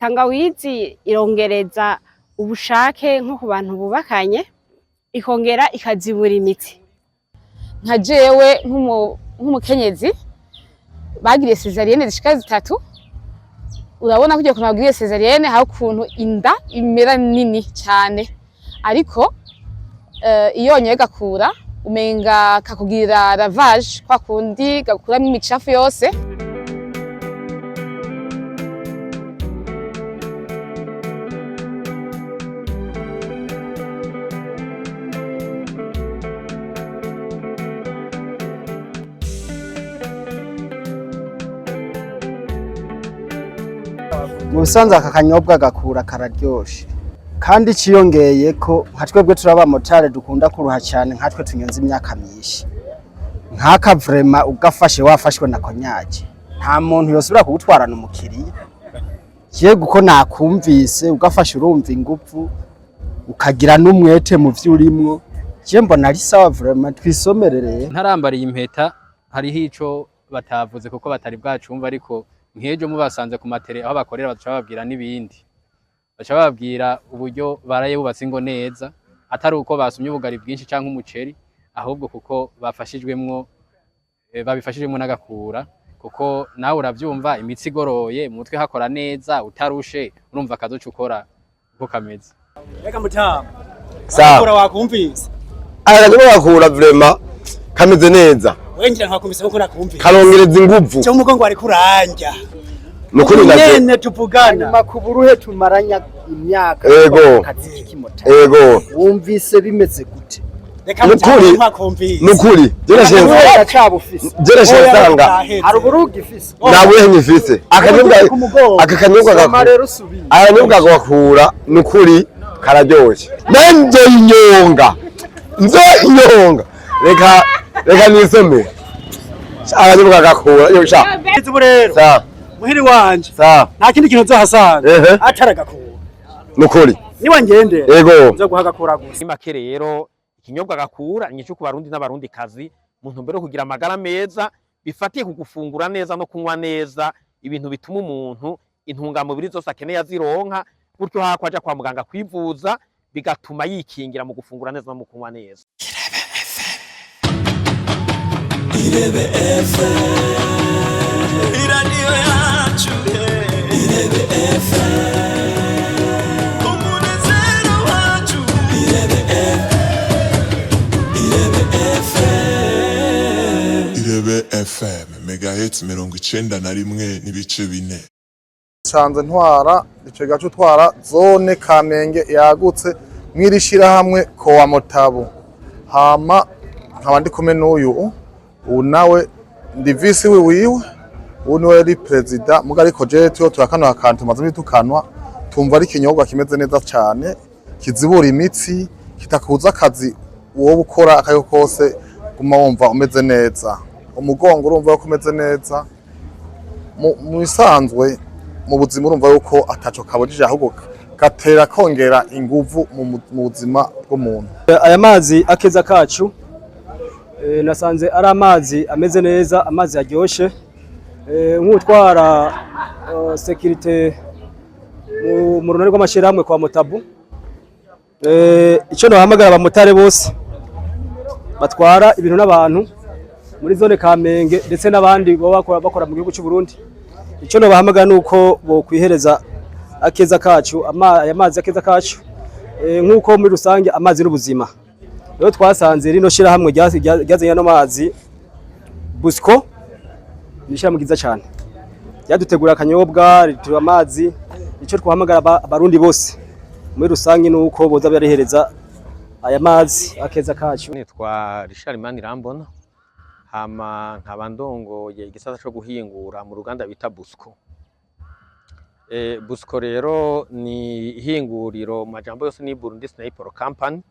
Tangawizi irongereza ubushake nko ku bantu bubakanye, ikongera ikazibura imitsi. Nka jewe nk'umukenyezi bagiriye césarienne zishika zitatu, urabona ko ukuntu bagiriye césarienne hari ukuntu inda imera nini cyane, ariko iyo wanyoye gakura umenga kakugirira lavage, kwa kundi gakuramwo imicafu yose. Mu bisanzwe aka kanyobwa gakura kararyoshe, kandi ciyongeye ko nka twebwe turi abamotari dukunda kuruha cyane, nkatwe tunyonze imyaka myinshi, nk'aka vraiment ugafashe wafashwe na konyage, nta muntu yosubira kugutwarana umukiriya. Yego, uko nakumvise, ugafashe urumva ingufu, ukagira n'umwete mu vyo urimwo. Je mbona ari sawa vraiment, twisomerereye. Ntarambariye impeta, hariho ico batavuze kuko batari bwacumva, ariko nk'ejo mubasanze ku matere aho bakorera, baca bababwira n'ibindi, baca bababwira uburyo baraye bubatse ingo neza, atari uko basumye ubugari bwinshi canke umuceri, ahubwo kuko bafashijwemwo, babifashijwemwo n'agakura. Kuko nawe uravyumva, imitsi igoroye, mu mutwe hakora neza, utarushe, urumva akazoca ukora uko kameze. Reka mutama. Sawa. Agakura wakumvise? Akanyobwa gakura vraiment kameze neza. Wengira nkakumvise kuko nakumvise. Karongereza inguvu. Cyo umugongo wari kuranja. Nukuri naje. Nyene tuvugana. Nyuma ku buruhe tumaranya imyaka akazi k'ikimotari, wumvise bimeze gute? Reka Nukuri. mutama nkakumvise. Nukuri Uracabufise? je nashize nsanga hari uburugi ufise? Nta buhe nyifise. Akanyobwa, aka kanyobwa Soma gakura, rero usubire. Akanyobwa gakura nukuri kararyoshe. Nanje inyonga nzo inyonga, reka reka nisome akanyobwa gakura yo sha. Ubu rero. Sawa. Muhiri wanje. Sawa. Nta kindi kintu nzohasanga. Ehe. Atari agakura. Nukuri. Niwa ngendera. Yego. Nzoguha agakura gusa. Muri make rero, ikinyobwa gakura ni ico ku Barundi n'Abarundi kazi mu ntumbero yo kugira amagara meza bifatiye ku gufungura neza no kunywa neza, ibintu bituma umuntu intungamubiri zose akeneye azironka, gutyo hako aja kwa muganga kwivuza, bigatuma yikingira mu gufungura neza no mu kunywa neza. Irebe FM, iradiyo yacu, Irebe FM, umunezero wacu, Irebe FM, Irebe FM. Irebe FM megahertz 91.4. Nsanze ntwara ico gace, utwara zone Kamenge yagutse mw'iri shirahamwe Kowa Motabo, hama nkaba ndi kumwe n'uyu ubu nawe ndi vice wiwiwe, ubu niwe yari perezida muga, ariko jewe tuyo turakanwa akantu tumaze tukanwa, tumva ari ikinyobwa kimeze neza cane, kizibura imitsi, kitakuza akazi wowe ukora akariko kose, guma wumva umeze neza, umugongo urumva yuko umeze neza. Mu bisanzwe mu buzima urumva yuko ataco kabujije, ahubwo gatera kongera inguvu mu buzima bw'umuntu. Aya mazi akeza kacu, nasanze ari amazi ameze neza, amazi aryoshe. Nk'utwara sécurité mu runani rw'amashyirahamwe kwa Motabu, icyo nohamagara abamotari bose batwara ibintu n'abantu muri zone Kamenge ndetse n'abandi baba bakora mu gihugu cy'u Burundi, icyo nobahamagara ni uko bokwihereza akeza kacu, aya mazi akeza kacu. Nk'uko muri rusange amazi n'ubuzima, rero twasanze rino shirahamwe ryazanye ano mazi Busco ni ishirahamwe ryiza cyane, ryadutegura akanyobwa rituba amazi. Icyo twahamagara Abarundi bose muri rusange ni uko boza barihereza aya mazi akeza kacu. Nitwa Richard Manirambona, hama nkaba ndongoye igisata co guhingura mu ruganda bita Busco. Busco rero ni ihinguriro, mu majambo yose ni Burundi Sniper Company,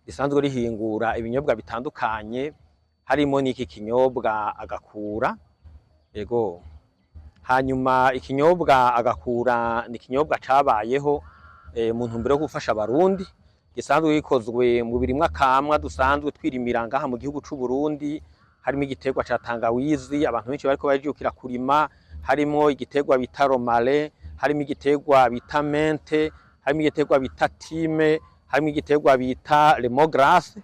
risanzwe rihingura ibinyobwa bitandukanye harimo n'iki kinyobwa agakura. Ego, hanyuma ikinyobwa agakura ni ikinyobwa cabayeho mu ntumbero yo gufasha Abarundi, gisanzwe gikozwe mu birimwa kamwa dusanzwe twirimira ngaha mu gihugu c'u Burundi, harimo igiterwa ca tangawizi abantu benshi bariko barijukira kurima, harimo igiterwa bita romarin. Harimo igiterwa bita menthe, harimo igiterwa bita thym, harimo igiterwa bita lemongrass.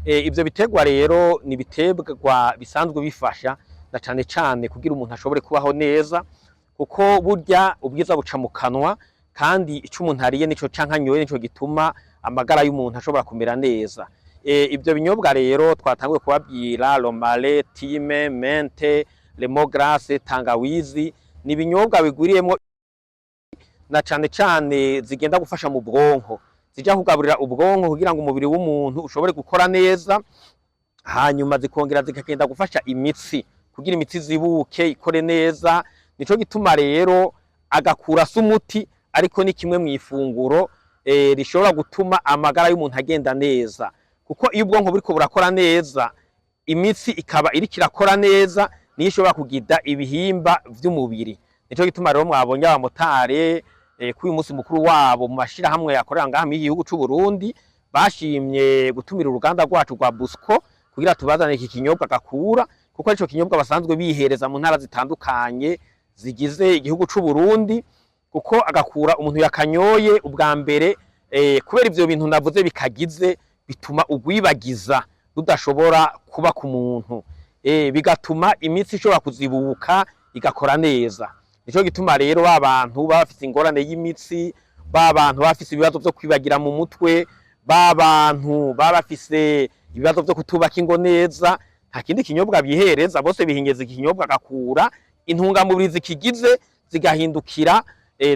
Ivyo biterwa rero ni ibiterwa bisanzwe bifasha na cane cane kugira umuntu ashobore kubaho neza, kuko burya ubwiza buca mu kanwa, kandi ico umuntu ariye nico canke anyoye nico gituma amagara y'umuntu ashobora kumera neza. Ibyo binyobwa rero twatanguye kubabwira, romarin, thym, menthe, lemongrass, tangawizi, ni ibinyobwa bigwiriyemwo na cane cane zigenda gufasha mu bwonko, zija kugaburira ubwonko kugira ngo umubiri w'umuntu ushobore gukora neza, hanyuma zikongera zikagenda gufasha imitsi kugira imitsi zibuke ikore neza. Nico gituma rero agakura si umuti, ariko ni kimwe mu ifunguro rishobora gutuma amagara y'umuntu agenda neza, kuko iyo ubwonko buriko burakora neza, imitsi ikaba iriko irakora neza, niyo ishobora kugida ibihimba vy'umubiri. Nico gituma rero mwabonye abamotare kuri uyu munsi mukuru wabo mu mashirahamwe yakorera ngaha mu gihugu c'u Burundi bashimye gutumira uruganda rwacu rwa Busco kugira tubazane iki kinyobwa gakura, kuko arico kinyobwa basanzwe bihereza mu ntara zitandukanye zigize igihugu c'u Burundi. Kuko agakura umuntu yakanyoye ubwa mbere, kubera ivyo bintu navuze bikagize, bituma ugwibagiza rudashobora kuba ku muntu, bigatuma imitsi ishobora kuzibuka igakora neza. Nico gituma rero ba bantu baba bafise ingorane y'imitsi, ba bantu baba bafise ibibazo vyo kwibagira mu mutwe, ba bantu baba bafise ibibazo vyo kutubaka ingo neza, nta kindi kinyobwa bihereza, bose bihingeza ikinyobwa gakura, intungamubiri zikigize zigahindukira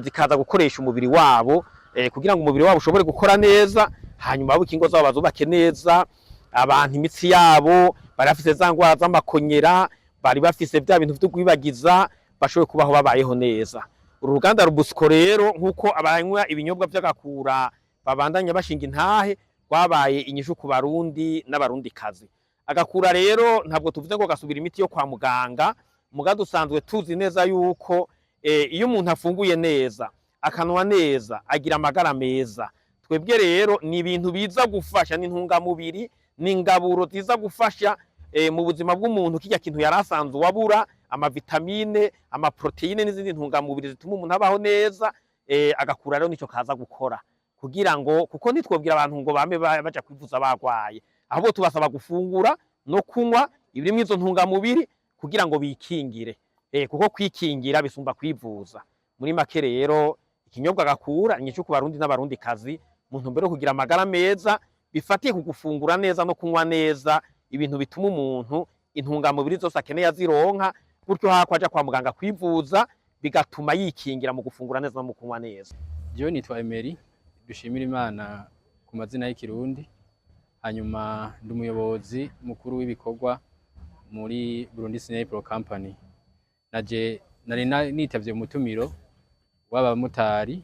zikaza gukoresha umubiri wabo kugira ngo umubiri wabo ushobore gukora neza, hanyuma bubake ingo zabo, bazubake neza. Abantu imitsi yabo bari bafise za ngwara z'amakonyera, bari bafise bya bintu vyo kwibagiza, bashoboye kubaho babayeho neza. Uru ruganda Rubusco rero, nk'uko abanywa ibinyobwa vy'agakura babandanya bashinga intahe, rwabaye inyishu ku Barundi n'Abarundikazi. Agakura rero ntabwo tuvuze ngo gasubira imiti yo kwa muganga, muga dusanzwe tuzi neza yuko iyo umuntu afunguye neza, akanwa neza, agira amagara meza. Twebwe rero ni ibintu biza gufasha, n'intungamubiri, n'ingaburo ziza gufasha mu buzima bw'umuntu. Kirya kintu yari asanzwe wabura, amavitamine, amaprotéine n'izindi ntungamubiri zituma umuntu abaho neza, agakura rero nico kaza gukora, kugira ngo, kuko ntitwobwira abantu ngo bame baja kwivuza bagwaye, ahubwo tubasaba gufungura no kunywa ibirimwo izo ntungamubiri kugira ngo bikingire, kuko kwikingira bisumba kwivuza. Muri make rero, ikinyobwa gakura inyishu ku Barundi n'Abarundi kazi mu ntumbero yo kugira amagara meza bifatiye ku gufungura neza no kunywa neza, ibintu bituma umuntu intungamubiri zose akeneye azironka, gutyo hako aja kwa muganga kwivuza, bigatuma yikingira mu gufungura neza no mu kunywa neza. Jewe nitwa Emery Dushimira Imana ku mazina y'ikirundi, hanyuma ndi umuyobozi mukuru w'ibikorwa muri Burundi Sniper Company. Naje nari nitavye umutumiro w'abamotari,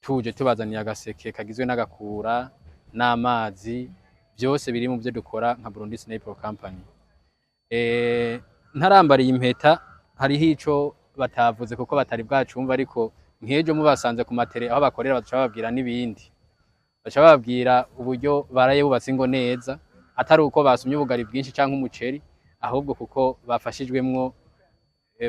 tuje tubazaniye agaseke kagizwe n'agakura n'amazi, byose biri mu byo dukora nka Burundi Sniper Company. Ntarambariye impeta, hariho ico batavuze kuko batari bwacumva, ariko nk'ejo mubasanze ku matere aho bakorera baca bababwira n'ibindi, baca bababwira uburyo baraye bubatse ingo neza, atari uko basumye ubugari bwinshi canke umuceri, ahubwo kuko bafashijwemwo,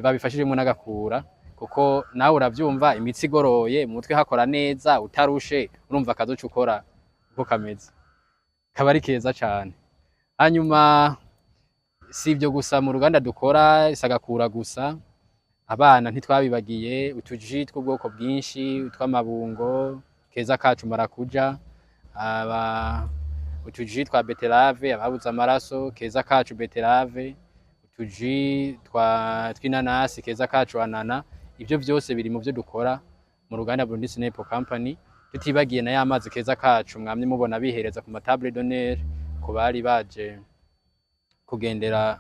babifashijwemwo n'agakura. Kuko nawe uravyumva, imitsi igoroye, mu mutwe hakora neza, utarushe, urumva akazoca ukora uko kameze kaba ari keza cane. Hanyuma si ibyo gusa mu ruganda dukora isagakura gusa, abana ntitwabibagiye, utuji tw'ubwoko bwinshi, utw'amabungo, keza kacu marakuja, aba utuji twa betterave, ababuze amaraso, keza kacu betterave, utuji twa tw'inanasi, keza kacu anana. Ibyo byose biri mu byo dukora mu ruganda Burundi Sniper Company, tutibagiye na ya mazi keza kacu mwamye mubona bihereza ku matable d'honneur ku bari baje kugendera,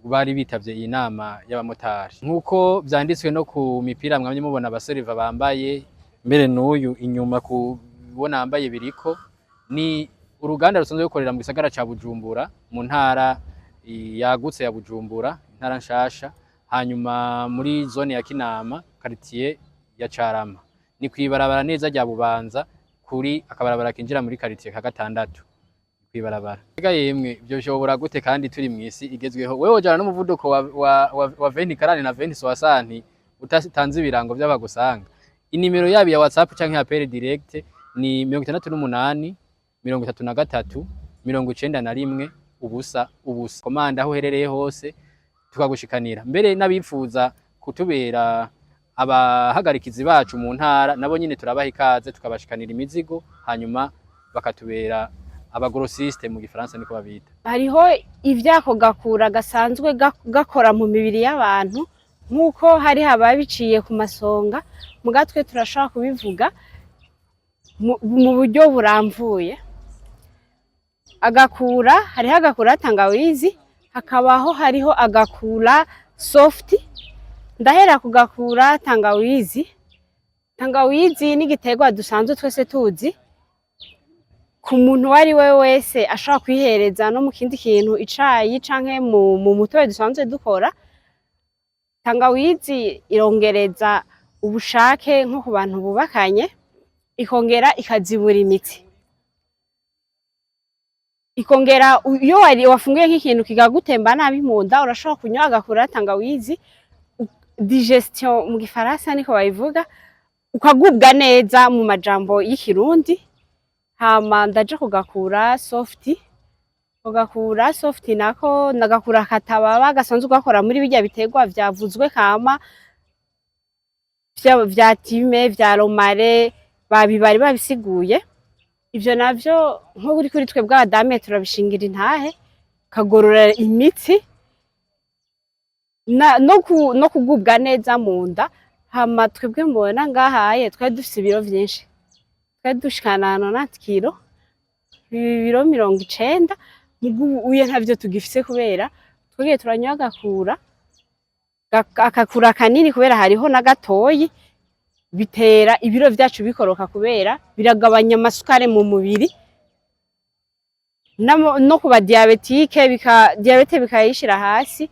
bari bitavye iyi nama y'abamotari, nk'uko vyanditswe no ku mipira mwamye mubona abaseriva bambaye. Mbere n'uyu inyuma kubona yambaye biriko. Ni uruganda rusanzwe rukorera mu gisagara ca Bujumbura, mu ntara yagutse ya Bujumbura, intara nshasha, hanyuma muri zone ya Kinama, quartier ya Carama, ni kwibarabara neza rya Bubanza, kuri akabarabara kinjira muri quartier ka gatandatu kwibarabara. Ega yemwe, ivyo bishobora gute kandi turi mw'isi igezweho? Wewe wojana n'umuvuduko wa 20 40 na 20 60. utatanze ibirango by'abagusanga. Inimero yabo ya WhatsApp canke ya appel direct ni 68 33 91 0 0. Commande aho uherereye hose tukagushikanira. Mbere n'abifuza kutubera abahagarikizi bacu mu ntara, nabo nyine turabaha ikaze, tukabashikanira imizigo, hanyuma bakatubera aba grossiste, mu gifaransa niko babita. Hariho ivyako gakura gasanzwe gakora mu mibiri y'abantu, nk'uko hari ababiciye ku masonga, muga twe turashobora kubivuga mu buryo buramvuye. Agakura, hariho agakura tangawizi, hakabaho hariho agakura soft. Ndahera ku gakura tangawizi. Tangawizi ni igiterwa dusanzwe twese tuzi, ku muntu uwo ari we wese ashobora kwihereza no mu kindi kintu, icayi canke mu mutobe dusanzwe dukora. Tangawizi irongereza ubushake nko ku bantu bubakanye, ikongera ikazibura imitsi, ikongera iyo wari wafunguye nk'ikintu kikagutemba nabi mu nda, urashobora kunywa agakura tangawizi, digestion mu gifaransa niko babivuga, ukagubwa neza mu majambo y'ikirundi. Hama ndaja kugakura soft. Kugakura soft nako nagakura katababa gasanzwe gakora muri birya biterwa vyavuzwe kama vya thym, vya romarin, bari babisiguye. Ivyo navyo nko kuri twebwe abadame turabishingira intahe, kagorora imitsi no kugubwa neza mu nda. Hama twebwe mubona ngahaye twari dufise ibiro vyinshi, twari dushikana 90 kilo, ibiro 90. Muga ubu uye ntavyo tugifise, kubera twagiye turanywa agakura akakura kanini, kubera hariho na gatoyi, bitera ibiro vyacu bikoroka, kubera biragabanya amasukari mu mubiri, no ku ba diabétique diabète bikayishira hasi,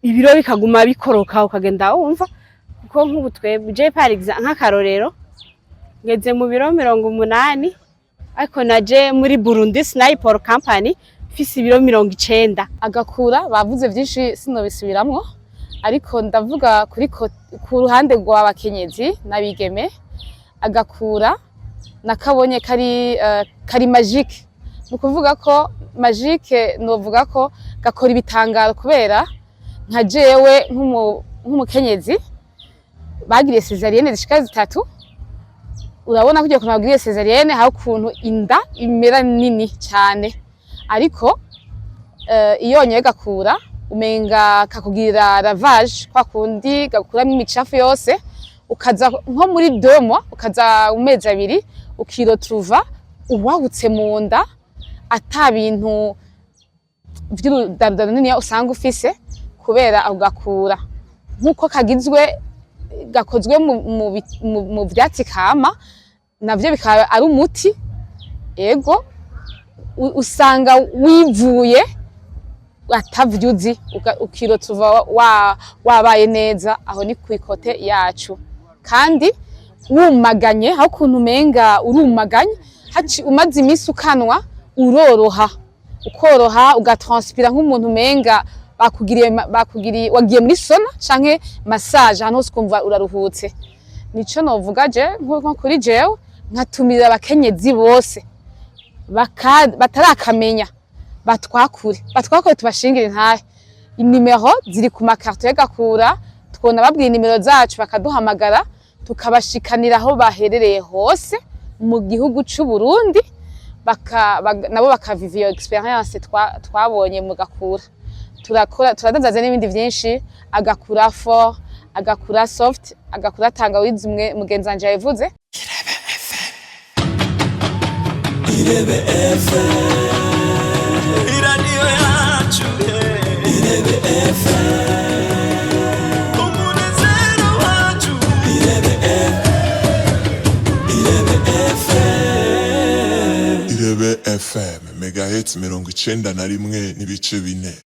ibiro bikaguma bikoroka, ukagenda wumva. Kuko nk'ubu twebwe, je par exemple, nk'akarorero, ngeze mu biro 80, ariko naje muri Burundi Sniper Company mfise ibiro 90. Agakura bavuze byinshi, sinobisubiramwo, ariko ndavuga ku ruhande rw'abakenyezi n'abigeme. Agakura nakabonye kari magique. Ni ukuvuga ko magique, novuga ko gakora ibitangaro, kubera nka jewe nk'umukenyezi bagiriye césarienne zishika zitatu, urabona ko ukuntu bagiriye césarienne hari ukuntu inda imera nini cyane, ariko iyo wanyoye gakura umenga kakugirira lavage, kwa kundi gakuramwo imicafu yose, ukaza nko muri 2 mois, ukaza mu mezi 2, ukiretrouva uwagutse mu nda, ata bintu vy'urudaruda runiniya usanga ufise, kubera ako gakura nk'uko kagizwe gakozwe mu vyatsi kama, navyo bikaba ari umuti. Ego, usanga wivuye atavyuzi, ukiretrouva wabaye neza. Aho ni kw'ikote yacu. Kandi wumaganye, aho ukuntu umenga urumaganye, umaze imisi ukanwa, uroroha, ukoroha, ugatranspira nk'umuntu umenga bakugiriye wagiye muri sauna canke massage, ahantu hose ukumva uraruhutse. Nico novuga je nko kuri jewe, nkatumira abakenyezi bose batarakamenya batwakure, tubashingire intahe. Inimero ziri ku makarto y'agakura, twona babwira inimero zacu bakaduhamagara, tukabashikanira aho baherereye hose mu gihugu c'u Burundi, nabo bakaviva iyo expérience twabonye mu gakura. Turakora, turadandaza n'ibindi vyinshi: agakura fort, agakura soft, agakura tangawizi, umwe mugenzi wanje yabivuze. Irebe FM, iradiyo yacu, Irebe FM, umunezero wacu, Irebe FM, Irebe FM. Irebe FM, megahertz 91.4.